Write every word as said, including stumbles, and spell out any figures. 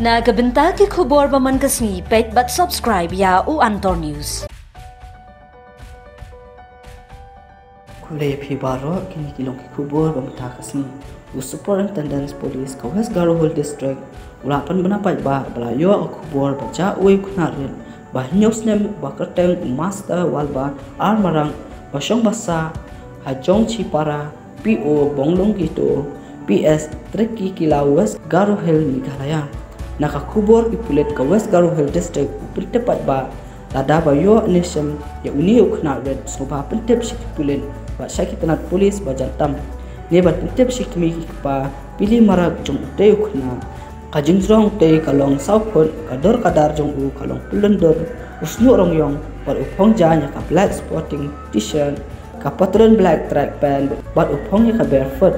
Na ka bynta ki khubor ba man ka sngi, peit bad subscribe ïa u Antor News. Khublei ïa phi baroh, kine ki long ki khubor ba mynta ka sngi. U Superintendent Police ka West Garo Hills District u la pynbna paidbah ba la ïoh ka khubor ba jia uwei u khynnah rit ba hynñiew snem ba kyrteng u Master Walba Armarang ba shong basa ha Jongchipara, P O Bonglong Gito, P S Trikikila, West Garo Hills, Meghalaya. Na ka khubor ki pulit ka West Garo Hills District u pyntip paidbah lada ba ïoh ne shem ïa une u khynnah rit, sngewbha pyntip sha ki pulit bad sha ki tnat pulit ba jan tam. Ne ban pyntip sha ki kmie ki kpa pyllait marak jong utei u khynnah. Ka jingjrong utei ka long saw phut, ka dor ka dar jong u ka long pylon dur, u shñiuh rong ïong, bad u phong jaiñ ïa ka black sporting T-shirt, ka pattern black track pant, bad u phong ïa ka barefoot.